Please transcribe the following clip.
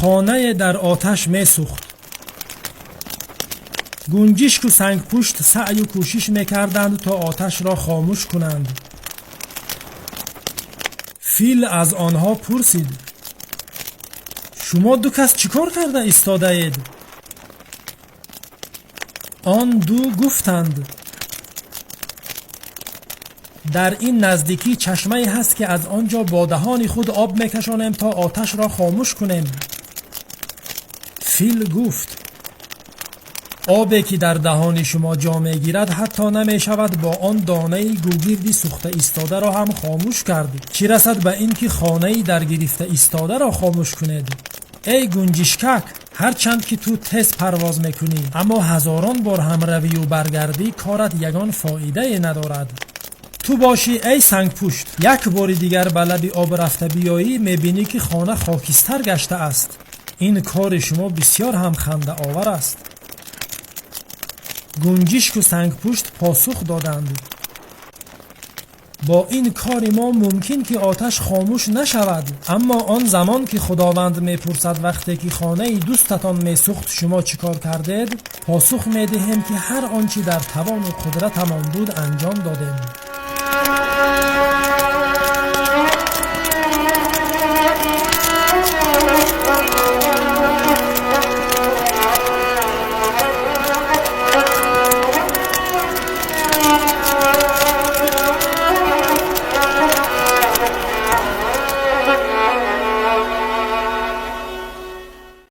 Хонае дар оташ месӯхт. Гунҷишку Сангпушт саъю кӯшиш мекарданд, то оташро хомӯш кунанд. Фил аз онҳо пурсид: «Шумо ду кас чӣ кор карда истодаед?» Он ду гуфтанд: «Дар ин наздикӣ чашмае ҳаст, ки аз он ҷо бо даҳони худ об мекашонем, то оташро хомӯш кунем». Фил гуфт: «Обе, ки дар даҳони шумо ҷо мегирад, ҳатто намешавад бо он донаи гугирди сӯхта истодаро ҳам хомӯш кард, чӣ расад ба ин ки хонаи даргирифта истодаро хомӯш кунед. Эй гунҷишкак, ҳарчанд ки ту тез парвоз мекунӣ, аммо ҳазорон бор ҳам равию баргардӣ, корат ягон фоидае надорад. Ту бошӣ, эй Сангпушт, як бори дигар ба лаби об рафта биёӣ, мебинӣ, ки хона хокистар гаштааст. Ин кори шумо бисьёр ҳам хандаовар аст». Гунҷишку Сангпушт посух доданд: «Бо ин кори мо мумкин ки оташ хомӯш нашавад, аммо он замон ки Худованд мепурсад: «Вақте ки хонаи дӯстатон месӯхт, шумо чӣ кор кардед?», посух медиҳем, ки ҳар он чӣ дар тавону қудратамон буд, анҷом додем».